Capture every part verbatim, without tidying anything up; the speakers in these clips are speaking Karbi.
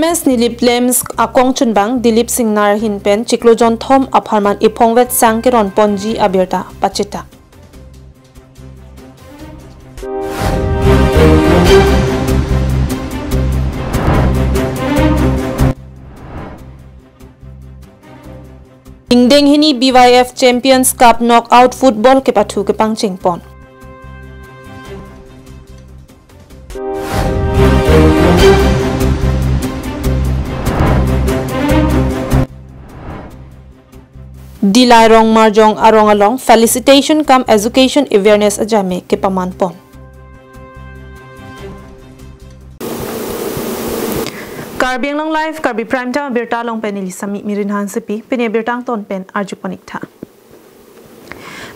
M S Nilip Lamps akong chunbang Dilip Singnar ahin pen chiklo jonthom apharman ephongvet sang keron ponji abirta pacheta. Ingdeng hini B Y F Champions Cup Knockout Football kepathu kepangcheng pon. Dillai Rongmarjong arong along felicitation cum education awareness ajame kepaman pon. Karbi Anglong Live, Karbi Prime Time abirta along pen neli Sami Mirin Hansepi, pini abirta angton pen arju pon ik tha.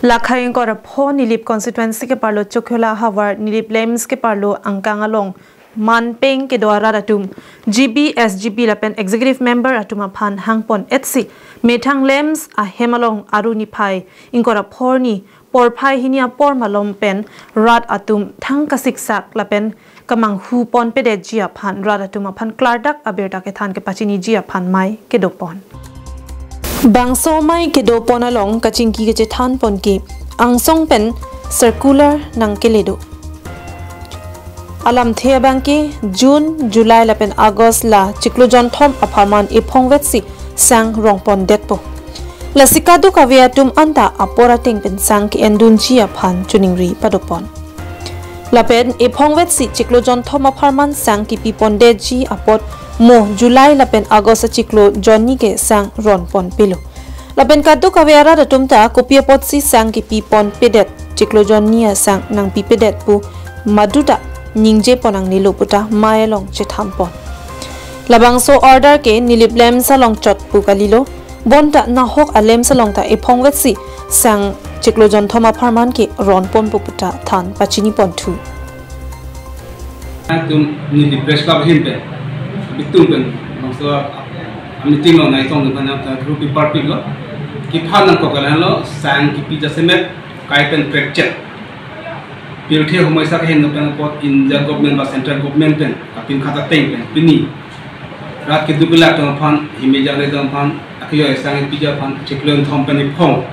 Lakhai ingkoi ra pho Nilip constituency keparlo Chokihola havar Nilip Lamps keparlo angkang along manpeng kedo arat atum G B, S G B lapen executive member atum aphan hangpon etsi methang Lamps ahem along Aru niphai ingkoi ra pho arni porphai hini apor malom pen rat atum thang kasiksak lapen kamanghu ponpedetji aphan rat atum aphan klardak abirta kethan kepachiniji aphan mei kedo pon. Bangso mei kedo pon along kachingki kachethan pon ke angsong pen circular nangkele do. Alamthe abang ke June, July lapen August la chiklo jonthom apharman ephongvetsi sang rong pondetpo. Lasi kadokave atum anta apor ateng pen sang ke-endunji aphan choningri pado pon. Lapen ephongvetsi chiklo jonthom apharman sang kepi pondetji apot mo July lapen August achiklo jonni ke sang ron ponpelo. Lapen kadokave arat atum ta kopi apotsi sang kepi ponpedet, chiklo jonni asang nangpipedet pu maduta ningje pon nangnelo puta mei along chethan pon. Labangso order ke Nilip Lamps along chot pu kalilo, bonta nahok a-Lamps along ta ephongvetsi sang chiklo jonthom apharman ke ron ponpo puta than pachini ponthu. Atum Nilip Press Club ahin pen, bitung pen, bangso a-meeting along nangtong pen, a-group department lo, kephan nangkok ke lahenlo, sang kepi jasemet, kai pen krekchet. Pirthe humoi sak ahin pen apot India government ba central government pen, kapin khata teng pen, pini rat keduk kelak atum aphan, himejang atum aphan, akeyo sang pija aphan, chiklo jonthom pen ephong.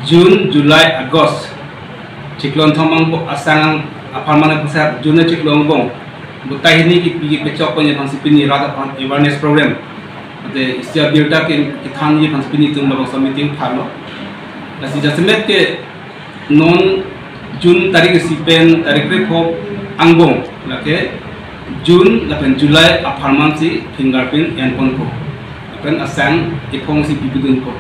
June, July, August. Chiklo jonthom ang bo-, asang apharman aphan sa June chiklo angbong. Butai hini kepi kepechok ponji aphansi pini rat aphan awareness program. Ate isi abirta ke kethanji aphansi pini tum labangso meeting pharlo. Lasi jasemet ke non June tarik isi pen tarik krepho angbong lake June lapen July apharman si fingerprint en ponpo. Lapen asang ephongsi pipidunpo.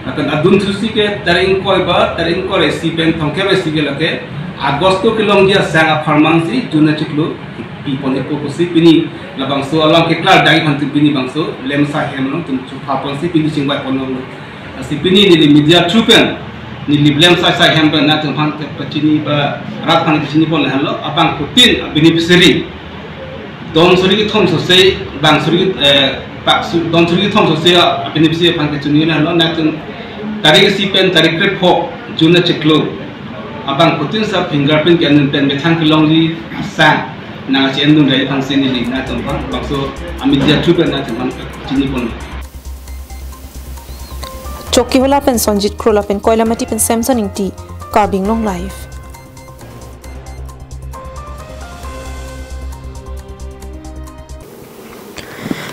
Lapen adunthusi ke tarik ingkoi ba tarik ingkoi ra isi pen thomkep ra isi ke lake August kelongji asang apharman si June chiklo pi ponpo pusi pini labangso along keklardak aphan tum pini bangso Lamps ahem along tum chupha ponsi pini chingvai ponlo. Lasi pini neli media through pen, neli Lamps asai ahem pen nangtum aphan pachini ba rat aphan pachini pon lahenlo, abangphutin a-beneficiary. Don suri kethom sose, bang suri, eh, pak su-, don suri kethom sose a-beneficiary aphan kechini lahenlo, nangtum tarik isi pen tarik krepho June chiklo. Abangphutin sa fingerprint ke-endun pen methang kelongji asang nangche-endun rai aphansi neli nangtum aphan, bangso a-media through pen nangtum aphan pachini pon. Chokihola pen Sonjit Kro lapen Koilamati pen Samson Ingti, Karbi Anglong Live.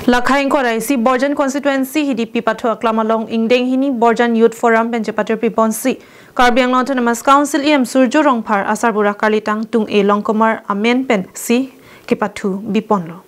Lakhai ingkoi ra isi Borjan constituency Hidipi pathu aklam along ingdeng hini Borjan Youth Forum pen chepatirpi ponsi Karbi Anglong Autonomous Council E M Surjya Rongphar asarbura Karlitang Tung-e Longkamar amen pensi kepathu bi ponlo.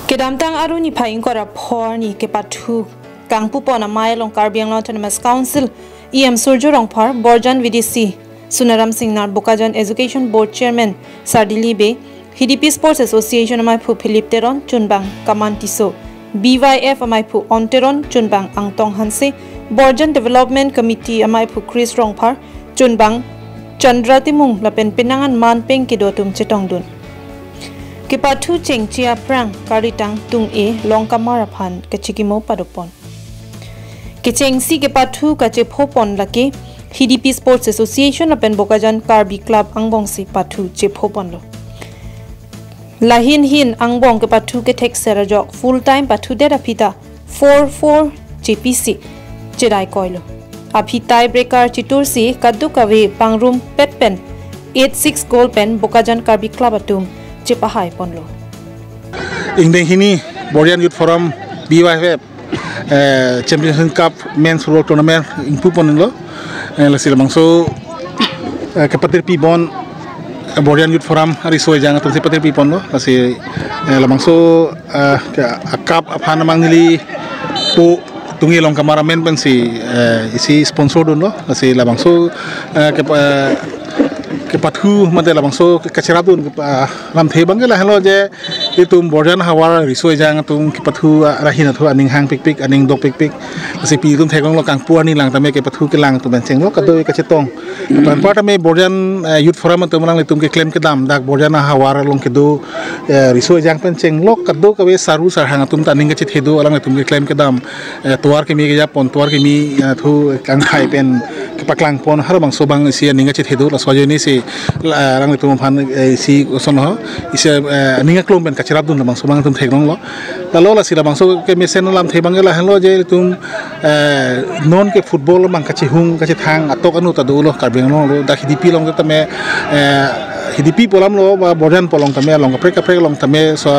Kedamtang Aru niphai ingkoi ra pho arni kepathu kangpu pon amei along Karbi Anglong Autonomous Council E M Surjya Rongphar, Borjan V D C Sunaram Singnar, Bokajan Education Board Chairman Sardili Bey, Hidipi Sports Association ameiphu Philip Teron, chunbang Kaman Tisso, B Y F ameiphu On Teron, chunbang Angtong Hanse, Borjan Development Committee ameiphu Chris Rongphar, chunbang Chandra Timung lapen penang an manpeng kedo atum chetongdun. Kepathu chengche aphrang Karlitang Tung-e Longkamar aphan kachikimo pado pon. Kechengsi kepathu kachepho pon lake Hidipi Sports Association lapen Bokajan Karbi Club angbongsi pathu chepho ponlo. Lahin hin angbong kepathu kethek ser ajok full time pathudet aphi ta four four chepisi chedai koilo. Aphi tie breaker chitursi kadokave pangrumpet pen eight six goal pen Bokajan Karbi Club atum chepahai ponlo. Ingdeng hini Borjan Youth Forum B Y F F eh, Championship Cup Men's Football Tournament ingpu ponlo. Eh, lasi labangso eh, kepatir pibon eh, Borjan Youth Forum ariso ejang atum si patir piponlo. Lasi eh, labangso eh, ke akap aphan amang neli po Tunge Longkamar amen pensi eh, isi sponsor dunlo. Lasi labangso eh, ke eh, kepathu mate labangso kacherap dun kepa lamthe abang ke lahelo je itum Borjan havar riso ejang atum kepathu arahin athu aning hangpikpik, aning dokpikpik. Lasi pi itum theklonglo kangpu arni lang tame kepathu kelang atum pen chenglo kado kachetong. Anparta me Borjan eh, Youth Forum atum alanglitum keklem kedam dak Borjan havar along kedo eh, riso ejang pen chenglo kadokave saru sarhang atum ta aning kachethedun alanglitum keklem kedam eh, tovar kimi kejapon, tovar kimi eh, thu kangkhai pen kepaklang pon halabangso abang isi aning kachethedun laso ajoine si la- alanglitum aphan eh, isi kosonlo isi eh, aning aklong pen kacherap dun labangso abang atum theklonglo. Lalo lasi labangso kemesen lamthe abang ke lahenlo je itum eh, non ke football abang kachehung kachethang atok anu ta dolo Karbi Anglong lo dak Hidipi along tame eh, Hidipi pu alamlo ba Borjan pu along tame along kaprek kaprek along tame so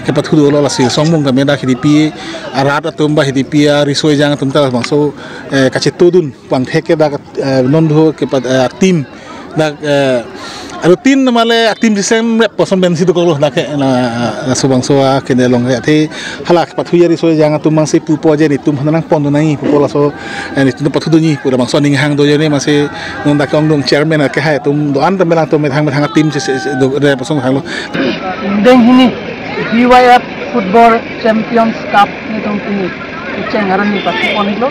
kepathu dolo lasi songbong tame dak Hidipi arat atum ba Hidipi ariso ejang atum ta labangso eh, kachetudun pangthek ke dak eh, non do kepat eh, team dak eh, aro team namale team jisem rep poson ben si dokoklo dak ke na na subang so a kene along ke athe hala kepathu ariso ejang atum abang si pupo je netum hana nangpon dunji pupo laso eh, netum pathu dunji pu labangso aning hang do je ne masi non dak ongdung chairman ke hai atum do-an tame alangtum methang methang team si si- si- do re poson hanglo. Ingdeng hini B Y F Football Champions Cup netum pini kecheng arni pathu ponlo.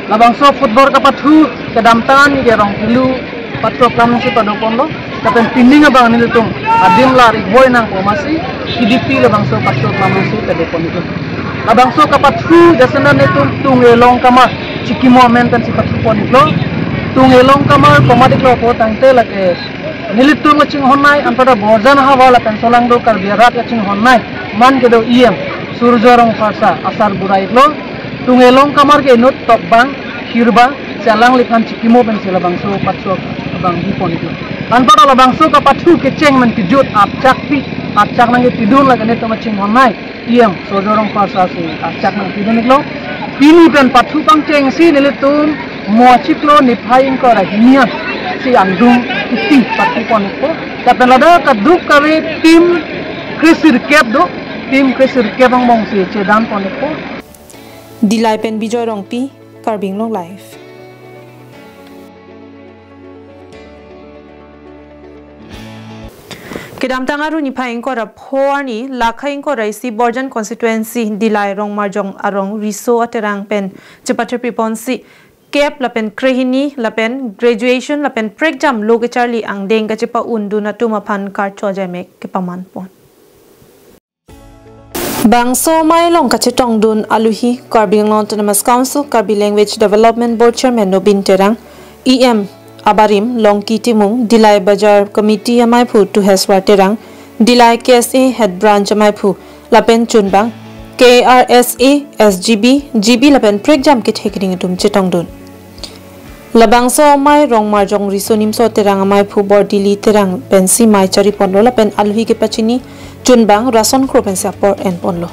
Labangso football kepathu kedamtang ke Rongphelu Patrok Lamsi pado ponlo. Lapen pining abang nelitum adim lar ikboi nangpo masi Hidipi labangso Patrok Lamsi pado ponlo. Labangso kepathu jasenan netum Tunge Longkamar Chikimo amen pensi pathu ponlo. Tunge Longkamar komat iklo pu tangte lake nelitum kachinghon nai anparta Borjan havar lapen solangdo Karbi arat kachinghon nai man kedo E M Surjo Rongpharsa asar burai iklo. Tunge Longkamar ke inut tokbang hirba si alangliphan chikimo pensi labangso pathu abang pipon iklo. Anparta labangso kepathu kecheng men kejut apchak pi apchak nangkepidun lake netum kachinghon nai E M Surjo Rongpharsa si apchak nangpidun iklo. Pini pen pathu pangcheng si nelitum mo achiklo niphai ingkoi ra hini an si angdung isi pathu pon ikpo. Lapen ladak kadokave team kre sirkep do, team kre sirkep angbong si chedan pon ikpo. Dillai pen Bijoy Rongpi, Karbi Anglong Live. Kedamtang arni niphai ingkoi ra pho arni, lakha ingkoi ra isi Borjan constituency Dillai Rongmarjong arong riso aterang pen chepathir piponsi kep lapen krehini lapen graduation lapen prekjam lo kecharli angdeng kachepa-un dun atum aphan karcho ajaimek kepaman pon. Bangso amei along kachetong dun aluhi Karbi Anglong Autonomous Council Karbi Language Development Board Chairman Nobin Terang, E M abarim Longki Timung, Dillai Bazar Committee amaiphu Tuheswar Terang, Dillai K S A Head Branch amaiphu lapen chunbang K R S A, S G B, G B lapen prekjam kethek ring atum chetong dun. Labangso amei Rongmarjong riso nimso Terang amaiphu Bordili Terang pensi mei chari ponlo lapen aluhi kepachini chunbang Rason Kro pensi apor en ponlo.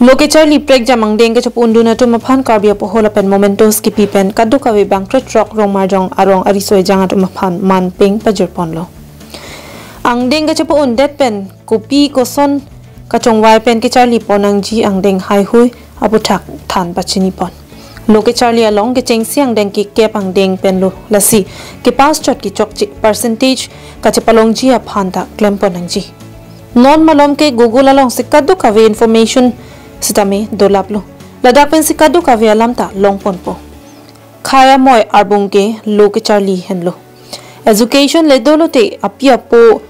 Lo kecharli prekjam angdeng kachepa-un dun atum aphan Karbi apoho lapen mementos kipi pen kadokave bang tretrok Rongmarjong arong ariso ejang atum aphan man peng pajir ponlo. Angdeng kachepa-un det pen kopi koson kachongvai pen kecharli pon nangji angdeng haihui aputhak than pachini pon. Lo kecharli along kechengsi angdeng kekep angdeng pen lo lasi kepass chot kechokche percentage kachepalongji aphan ta klem pon nangji. Non malom ke Google along si kadokave information sitame dolaplo. Ladak pensi kadokave alam ta long ponpo. Khei amoi arbung ke lo kecharli henlo. Education le dolote api apo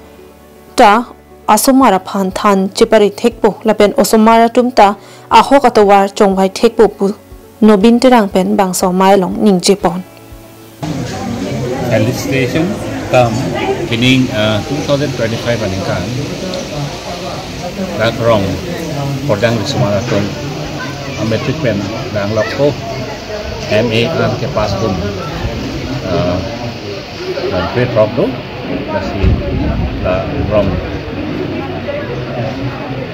ta asomar aphan than chepare thekpo lapen osomar atum ta ahok atovar chongvai thekpo pu Nobin Terang pen bangso amei along ningje pon. Felicitation cum Pining, uh, two thousand twenty-five aningkan dak rong korjang risomar atum a matric pen dang lokpo, M A an ke pass dun, uh, grade throk do, lasi la rong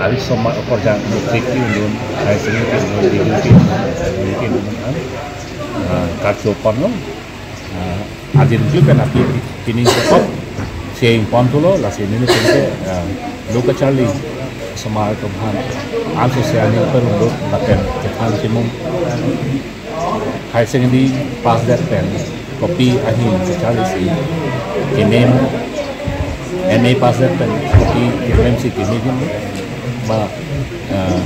arisomar korjang matric ke undun, higher secondary ke undun, degree ke undun, degree ke undun an, uh, karcho ponlo. Ah, ajin kli pen api pining chekop siang pon thulo, lasi nelitum ke, ah, lo kacharli osomar atum aphan anso se aning perumdut lapen kethan chimum. Higher secondary pass det pen kopi ahin kacharli si kemem, M A pass det pen kopi kemem si kemem ma, ah,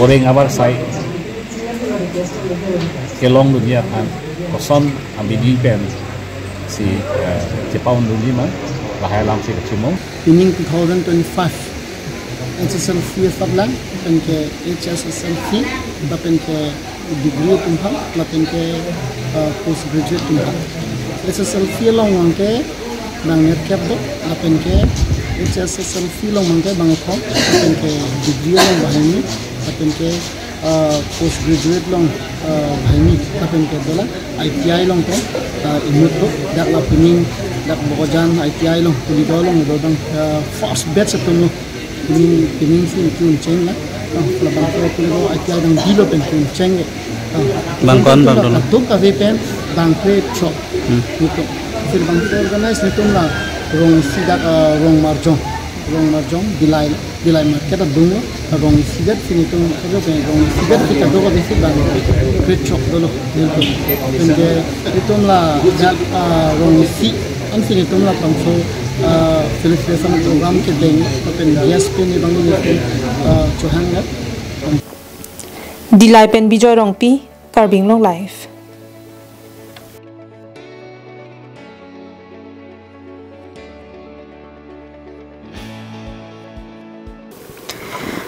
goreng abar sai kelong dunji aphan koson abidi pen si, eh, chepaun dunji ma, lahai alam si kachimung. Pining two thousand twenty-five H S L C asatlang, lapen ke H S S L C, lapen ke degree atum aphan, lapen ke, eh, post graduate atum aphan. H S L C along abang ke bang nerkep do, lapen ke H S S L C along abang ke bang kethom, lapen ke degree along banghini, lapen ke ah, post graduate along, ah, banghini, lapen ke dola I T I along pen, ah, inut do, dak la pining, dak Bokajan I T I along, Kulidor along do bang, ah, first batch atum lo, pining, pining si kiun cheng la, ah, labang ke Kulidor I T I dang bilo pen kiun cheng ke. Ah, bang kon, bang la don? Kaduk kave pen, bang kre chok. Hmm. Nelitum. Sir bang ke organize nelitum la rong isi dak, ah, Rongmarjong, Rongmarjong, Dillai. Dillai market adung lo, rong isi det si nelitum, rong isi det si kaduk ave si bang grade throk dolo, nelitum. Lapen ke nelitum la dak, ah, rong isi an si nelitum labangso, ah, felicitation program kedeng, lapen guest pen ni bang nelitum, ah, chohang ya. Dillai pen Bijoy Rongpi, Karbi Anglong Live.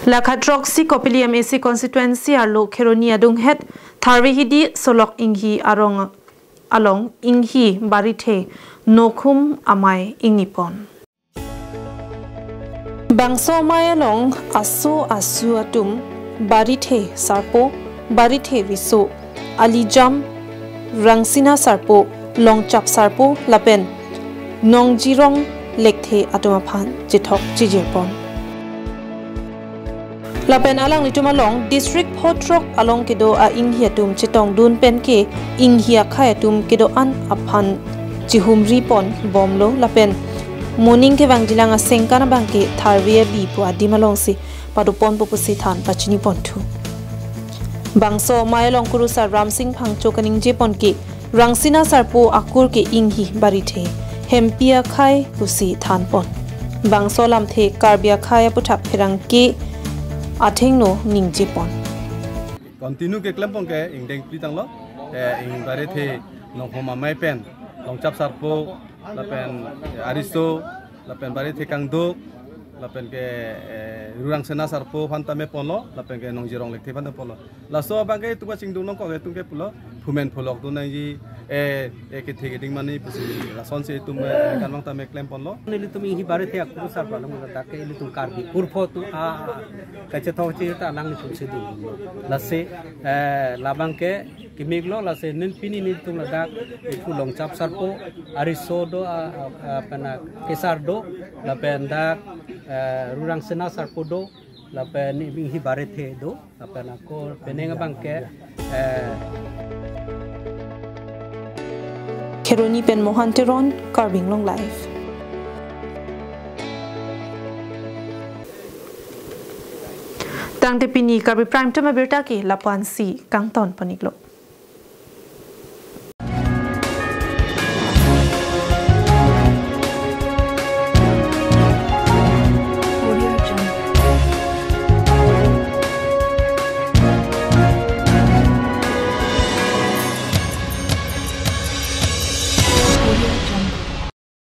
La khatroksi Kopili M A C constituency arlo Kheroni adunghet Tharve Hidi Solok Inghi arong along inghi barithe nokhum amei ingni pon. Bangso amei along aso asu atum barithe sarpo, barithe riso, alijam, rangsina sarpo, longchap sarpo lapen nongjirong lekthe atum aphan chethok chijir pon. Lapen alanglitum along district pho throk along kedo a-inghi atum chetongdun pen ke inghi akhei atum kedo-an aphan chihumri pon bomlo lapen moning kevangjilang asengkan abang ke Tharve Abi pu adim alongsi pado ponpo pusi than pachini ponthu. Bangso amei along kurusar Ramsing Phangcho kaningje pon ke rangsina sarpo akur ke inghi barithe, hempi akhei pusi than pon. Bangso lamthe Karbi akhei aputhak pherangke athengno ningje pon. Continue keklem pon ke ingdeng phli tanglo, eh, inghi barithe nokhum amei pen, longchap sarpo, lapen, eh, ariso, lapen barithe kangduk, lapen ke, eh, ru rangsina sarpo aphan tame ponlo, lapen ke nongjirong lekthe aphan tame ponlo. Laso abang ke itum kachingdun nangkok itum ke pulo, phumen phulok dun nangji, eh, eh, kethe keding mani pusi lasonsi itum, eh, kan abang tame klem ponlo. Nelitum inghi barithe akurusar palong dak ke ilitum Karbi kurpho atum, ah, kachethok chijir ta alanglitum si dun. Lasi, eh, labang ke kimiklo, lasi nin pini nelitum ladak iphu longchap sarpo, ariso do, ah, ah, ah, pena kesar do, lapen dak, eh, ru rangsina sarpo do, lapen inghi barithe do, lapen ako penang abang ke, eh, Kheroni pen Mohan Teron, Karbi Anglong Live. Tangte pini Karbi Prime Time abirta ke lapu-ansi kangton pon-iklo.